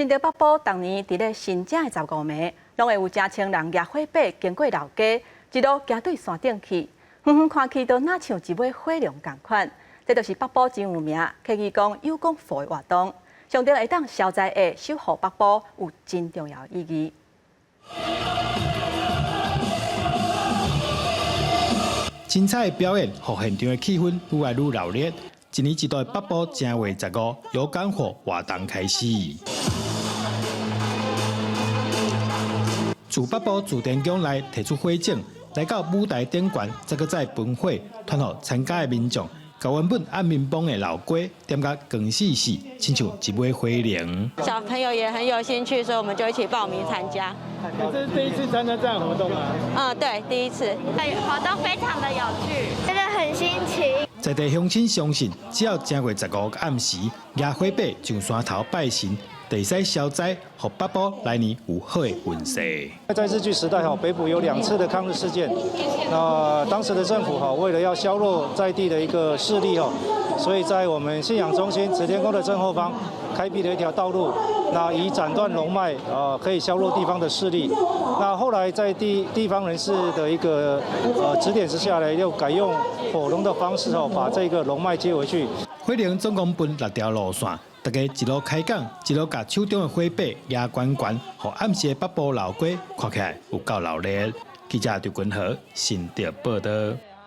新竹北埔逐年佇咧新正的十五暝，攏會有成千人舉火把經過老街，一路行對山頂去，遠遠看去都若像一尾火龍仝款。這就是北埔真有名，客語講有講火的活動，象徵會當消災厄、守護北埔有真重要意義。精彩的表演，予現場的氣氛愈來愈熱鬧。一年一度的北埔正月十五油桿火活動開始。自北埔自天宮內提出火種，來到舞台頂懸，再閣再噴火，傳予參加的民眾，共原本暗暝濛的老街點甲光死死，親像一尾火龍。小朋友也很有興趣，所以我們就一起報名參加。這是第一次參加這樣活動嗎？嗯，對，第一次。活動非常的有趣，真的很新奇。在地鄉親相信，只要正月十五暗時，舉火把上山頭拜神，就會使消災，予北埔來年有好的運勢。在日據時代，哈，北埔有兩次的抗日事件。那當時的政府，哈，為了要削弱在地的一個勢力，哈，所以在我們信仰中心慈天宮的正後方開闢了一條道路，那以斬斷龍脈，啊，可以削弱地方的勢力。那後來在地方人士的一個指點之下呢，又改用火龍的方式，哦，把這個龍脈接回去。火龍總共分六條路線，大家一路開講，一路共手中的火把舉懸懸，予暗時的北埔老街看起來有夠熱鬧。記者劉君和新竹報導。